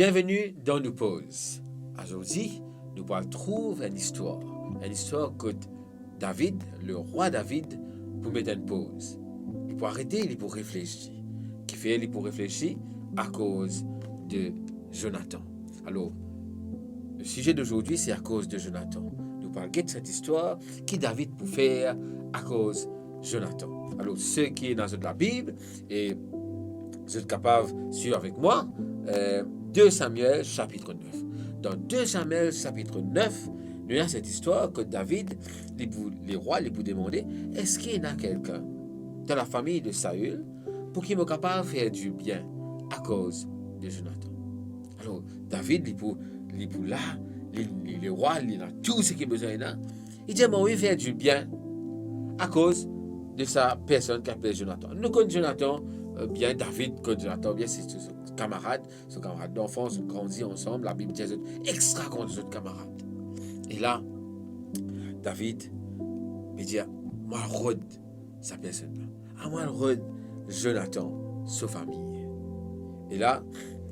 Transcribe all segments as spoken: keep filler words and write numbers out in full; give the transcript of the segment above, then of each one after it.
Bienveni dan nou poz. Azordi, nou pou al trouv enn istwar. Enn istwar kot David, lerwa David, pou met enn poz. Li pou arete, li pou reflesi. Kifer li pou reflesi? Akoz de Jonatan. Alor, le size de zordi, se akoz de Jonatan. Nou pou al get set istwar ki David pou fer akoz Jonatan. Alor, seki ena zot Labib, e zot kapav swiv avek mwa, eh, de Samyel sapit nef. Dan de Samyel sapit nef, nou ena set istwar kot David, li pou, lerwa, li pou demande, eski ena kelkenn dan lafami de Saül pou ki mo kapav fer dibien akoz de Jonatan? Alor, David, li pou, li pou la, li, li lerwa, li ena tou seki bizin ena. Li dir, mo anvi fer dibien akoz de sa personn ki apel Jonatan. Nou konn Jonatan, eh, bien, David konn Jonatan bien, se, se, se kamarad, so kamarad danfans, zot grandi ansam, Labib dir zot extra gran zot kamarad. E la, David, li dir, mo al rod sa personn la. Mo al rod Jonatan so fami. E la,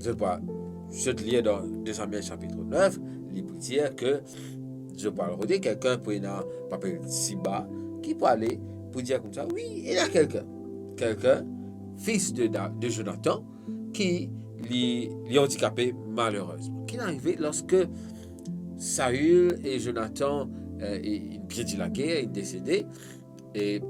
zot pou, zot lir dan de Samyel sapit nef, li pou dir ke zot pou al rode kelkenn pou ena, apel Ziba, ki pou ale pou dir koumsa, wi, ena kelkenn, kelkenn, fis de Da-, de Jonatan, ki li, li andikape malerezman. Ki arive lorski Saül e Jonatan, eh, e, inn perdi lager, inn desede, e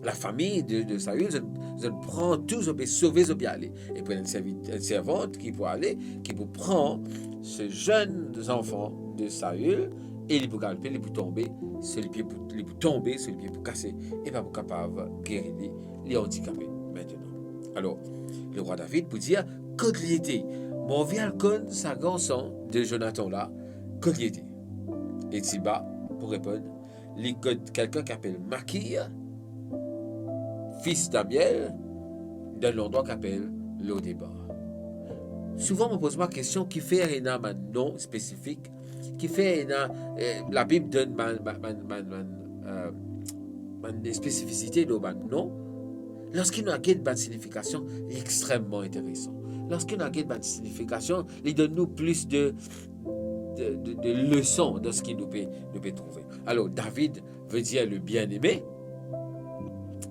lafami de, de Saül, zot, zot pran tou, zot pe sove, zot pe ale. E pou enn servi-, enn servant ki pou ale, ki pou pran se zenn zanfan de Saül, e li pou galpe, li pou tonbe, so lipie pou, li pou tonbe, so lipie pou kase, e pa pou kapav geri li, li andikape mintenan. Alor, lerwa David pou dir, kot li ete? Mo anvi al konn sa garson de Jonatan la, kot li ete? E Ziba pou reponn, li kot kelkenn ki apel Makir, fis d'Amiel, dan landrwa ki apel Lodeba. Souvan, mo poz mwa kestion, kifer ena bann non spesifik, kifer ena, eh, Labib donn bann, bann, bann, bann, bann, eh, bann spesifisite lor bann non. Lorski nou al get bann signifikasion, li extrememan interesan. Lorski nou al get bann signifikasion, li donn nou plis de, de, de, de leson dan seki nou pe, nou pe trouve. Alor, David veut dire le bien-aimé,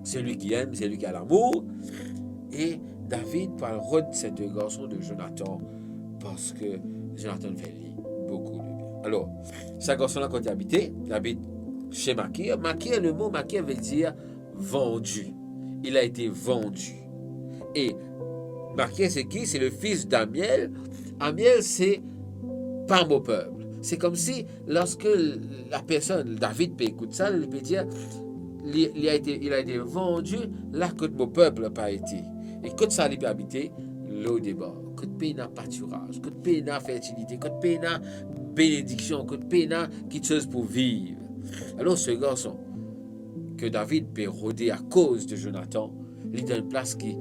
celui qui aime, celui qui a l'amour. E David pou al rod set garson de Jonatan, parski Jonatan fer li boukou de bien. Alor, sa garson la, kot li abite? Li abit se Makir. Makir, lemo Makir veut dire vendu. Il a été vendu. E Makir, se ki? Se le fis d'Amiel. Amiel, se pa mo pep. Se koumsi, lorski lapersonn, David, pe ekout sa, li pe dir, li, li a ete, il a été vendu, la kot mo pep pa ete. E kot sa li pe abite? Lodeba. Kot pena patiraz, kot pena fertilite, kot pena benediksion, kot pena kiksoz pou viv. Alor, se garson ke David pe rode akoz de Jonatan, li dan enn plas ki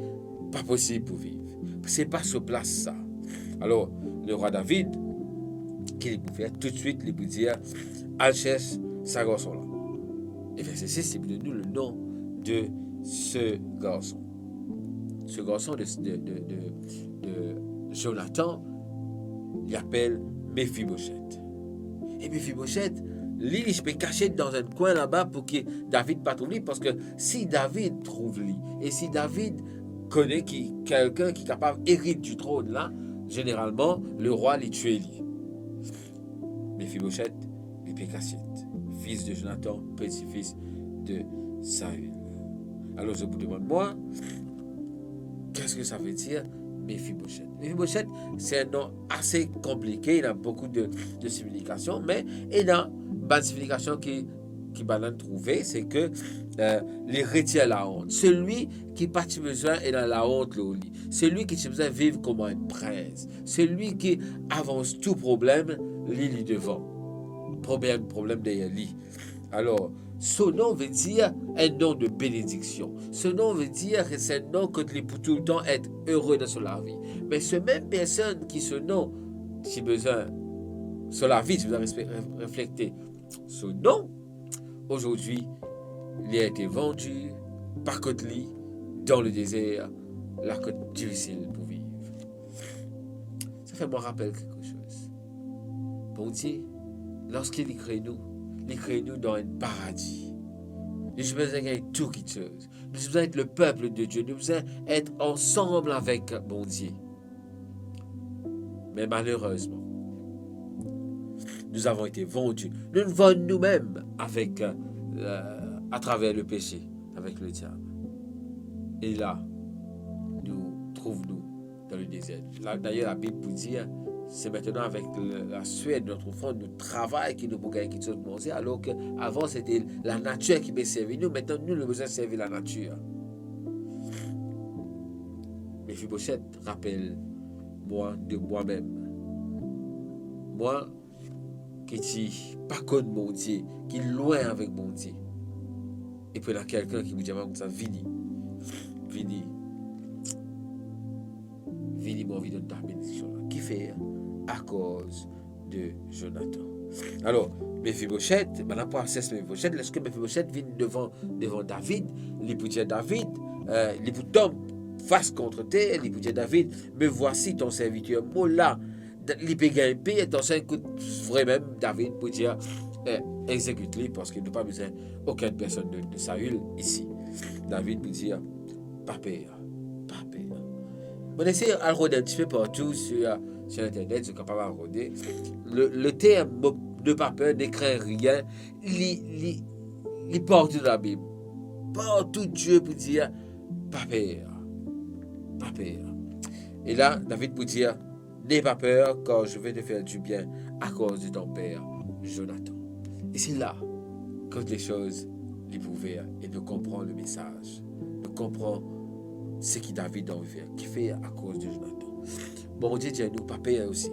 pa posib pou viv. Se pa so plas sa. Alor, lerwa David, ki li pou fer toutswit? Li pou dir, al sers sa garson la. E verse sis, li pou donn nou le non de se garson. Se garson de, de, de, de, de Jonatan, li apel Mefiboset. E Mefiboset, li, li pe kasiet dan enn kwin laba pou ki David pa trouv li, parski si David trouv li, e si David kone ki kelkenn ki kapav erit di tronn la, zeneralman, lerwa, li tue li. Mefiboset, li pe kasiet, fis de Jonatan, peti fis de Saül. Alor, zot pou demann mwa, qu'est-ce que ça veut dire, Mefiboset? Mefiboset, se enn non ase konplike, ena boukou de, de signifikasion, me ena bann signifikasion ki, ki bann la trouve, se ki, eh, li retir laont. Selwi ki pa ti bizin ena laont lor li. Selwi ki ti bizin viv kouma enn prins. Selwi ki avans tou problem, li, li devan. Problem, problem deryer li. Alor, so non ve dir enn non de benediksion. So non ve dir se enn non kot li pou toultan et ere dan so lavi. Me se mem personn ki so non ti bizin, so lavi ti bizin respe-, re-, reflekte so non, azordi, li a ete vandi, pa kot li, dan le dezer, la kot difisil pou viv. Sa Fer mwa rapel kiksoz. Bondie, lorski li kre nou, li kre nou dan enn paradi. Nou ti bizin gagn tou kiksoz. Nou ti bizin et le peuple de Dieu. Nou bizin et ansam avek Bondie. Me malerezman, nous avons été vendus. Nou'nn vann noumem avek, euh, atraver lepese, avek lediab. E la, nou trouv nou dan ledezer. La, dayer, Labib pou dir, se aster avek le, laswar de notre front, nou travay ki nou pou gagn kiksoz manze, alor ki avan, sete lanatir ki pe servi nou, aster nou, nou bizin servi lanatir. Mefiboset, rapel mwa de mwamem. Mwa ki ti pa konn Bondie, ki lwin avek Bondie. Epi ena kelkenn ki pou dir mwa koumsa, vini, vini, vini, mo anvi donn twa benediksion la. Kifer? Akoz de Jonatan. Alor, Mefiboset, bann la pou ases Mefiboset, lorski Mefiboset vinn devan, devan David, li pou dir David, euh, li pou tom fas kont ter, li pou dir David, "Me voici ton serviteur, mo la." Da-, li pe gagn per, atansion, ekout, vremem, David pou dir, eh, "Exekit li, parski nou pa bizin okenn personn de, de Saül isi." David pou dir, "Pa per, pa per." Mo esey al rod enn tipe partou sir, sir internet, zot kapav al rode. Le, le term mo-, ne pas peur, ne crains rien, li, li, li partou dan Labib. Partou Die pou dir, "Pa per, pa per." E la, David pou dir, "N'aie pas peur, car je vais te faire du bien à cause de ton père, Jonathan." E se la, kan lesoz li pou ouver e nou konpran lemesaz, nou konpran seki David anvi fer, kifer akoz de Jonatan. Bondie dir nou pa per osi,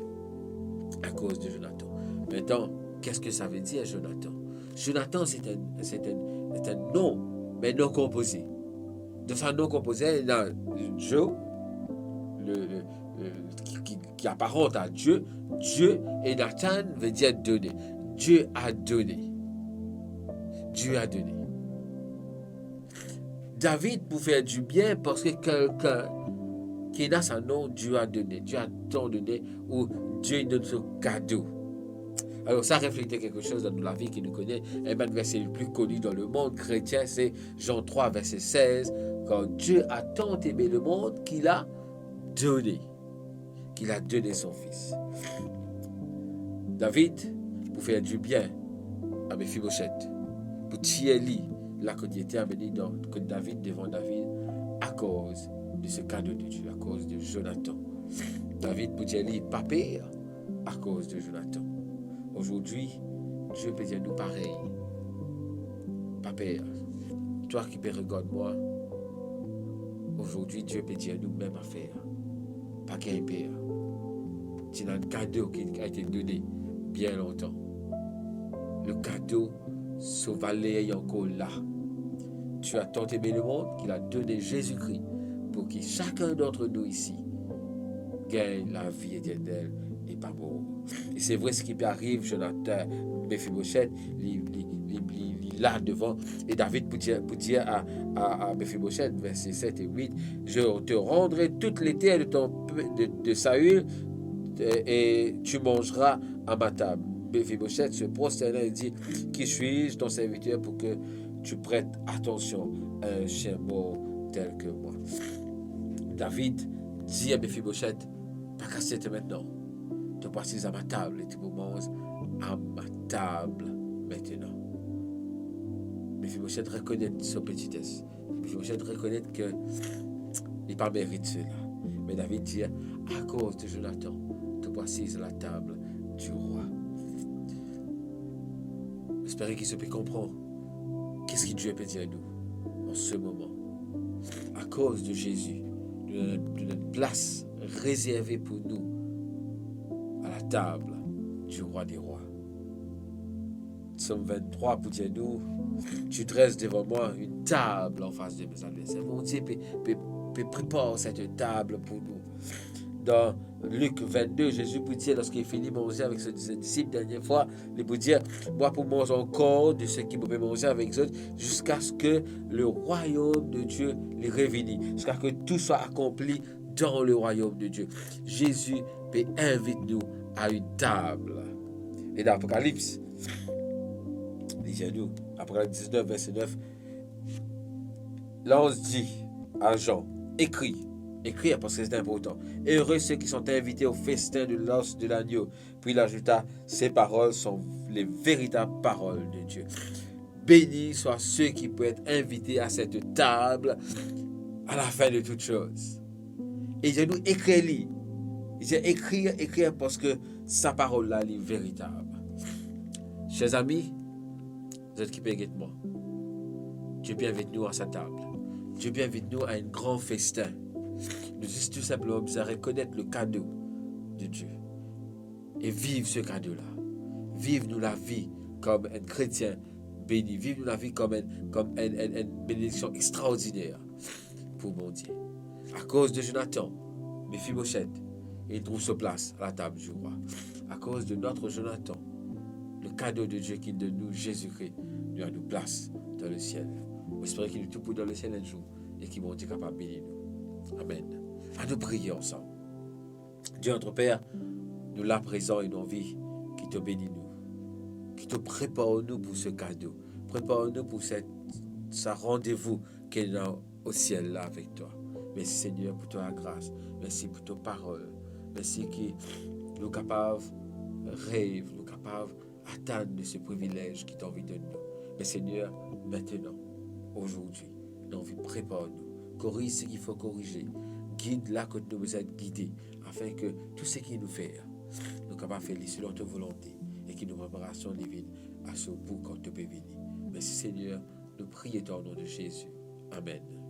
akoz de Jonatan. Maintenant, qu'est-ce que ça veut dire, Jonatan? Jonatan, c'est un, c'est un, c'est un nom, mais nom composé. Dans son nom composé, il y a Joe, le, le, le, qui, qui, qui apparente à Dieu. Dieu, et Nathan veut dire donner. Dieu a donné. Dieu a donné. David pou fer dibien parski kelkenn ki ena sa nom, Dieu a donné, Dieu a tant donné, ou Dieu donn so kado. Alor, sa reflekte kiksoz dan nou lavi ki nou kone. Enn bann verse le pli koni dan lemond kretien, se Jean trois, verset seize, "Car Dieu a tant aimé le monde qu'il a donné, qu'il a donné son Fils." David pou fer dibien a Mefiboset, pou tir li la kot li ete, amenn li dan kot David, devan David, akoz de se kado de Dieu, akoz de Jonatan. David pou dir li, "Pa per, akoz de Jonatan." Aujourd'hui, Dieu pe dir nou parey. "Pa per, twa ki pe regard mwa, aujourd'hui, Dieu pe dir nou mem afer. Pa gagn per. Ti ena enn kado ki a ete done bien lontan. Le kado, so valer ankor la. Dieu a tant aimé le monde qu'il a donné Jésus-Christ pour que chacun d'entre nous ici gagne la vie éternelle et pas mort." E se vre, seki pe ariv Jonatan, Mefiboset, li, li, li, li, li la devan, e David pou dir, pou dir a, a, a Mefiboset, verset sept et huit, "Je te rendrai toutes les terres de ton pe-, de, de Saül, euh, et tu mangeras à ma table." Mefiboset se prosterne et dit, "Qui suis-je, ton serviteur, pour que tu prêtes attention à un chien mort tel que moi?" David dir a Mefiboset, "Pa kas tet aster, to pou asiz a ma tab e to pou manz a ma tab aster." Mefiboset rekonet so petites. Mefiboset rekonet ke li pa merit sela. Me David dir, "Akoz de Jonatan, to pou asiz a la table du roi." Espere ki zot pe konpran ki seki Dieu pe dir nou an se moman. Akoz de Zezi, nou ena, nou ena enn plas rezerve pou nou a la table du roi des rois. Psaume vingt-trois pou dir nou, "Tu dresses devant moi une table en face de mes adversaires." Bondie pe, pe, pe prepar set tab pou nou. Dan Lik vennde, Zezi pou dir, lorski li fini manze avek so, so disip dernie fwa, li pou dir, "Mwa pou manz ankor de seki mo pe manze avek zot, ziska ke le royaume de Dieu li revini, ziska ke tou swa akonpli dans le royaume de Dieu." Zezi pe invit nou a enn tab. E dan Apokalips, li dir nou, Apokalips diznef, verse nef, lanz dir a Zan, "Écris, écris, parski se inportan, 'Heureux ceux qui sont invités au festin de l'os de l'agneau.'" Puis il ajouta, "Ces paroles sont les véritables paroles de Dieu." Béni soit ceux qui peuvent être invités à cette table à la fin de toutes choses. E li dir nou ekrir li. Li dir ekrir, ekrir, parski sa parol la, li veritab. Cher zami, zot ki pe get mwa, Dieu pe invit nou a sa tab. Dieu pe invit nou a enn gran festin. Nou zis tou sinpleman bizin rekonet le kado de Dieu e viv se kado la. Viv nou lavi kom enn kretien beni. Viv nou lavi kom enn, kom enn, enn, enn benediksion extraordiner pou Bondie. Akoz de Jonatan, Mefiboset, inn trouv so plas a latab di rwa. Akoz de notre Jonatan, le kado de Dieu ki donn nou Zezi Kri, nou a nou plas dan lesiel. Mo espere ki nou tou pou dan lesiel enn zour e ki Bondie kapav beni nou. Amen. Anou priye ansam. Dieu notre Père, nou la prezan e nou anvi ki to beni nou, ki to prepar nou pou se kado, prepar nou pou set, sa randevou ki ena o siel la avek twa. Mersi Segner pou to lagras, mersi pou to parol, mersi ki nou kapav rev, nou kapav atann de se privilez ki to anvi donn nou. Me Segner, mintenan, azordi, nou anvi prepar nou, koriz seki fo korize, gid la kot nou bizin gide, afin ke tou seki nou fer, nou kapav fer li selon to volonte e ki nou preparasion li vinn a so bout kan to pe vini. Mersi Segner, nou priye twa o nom de Zezi. Amen.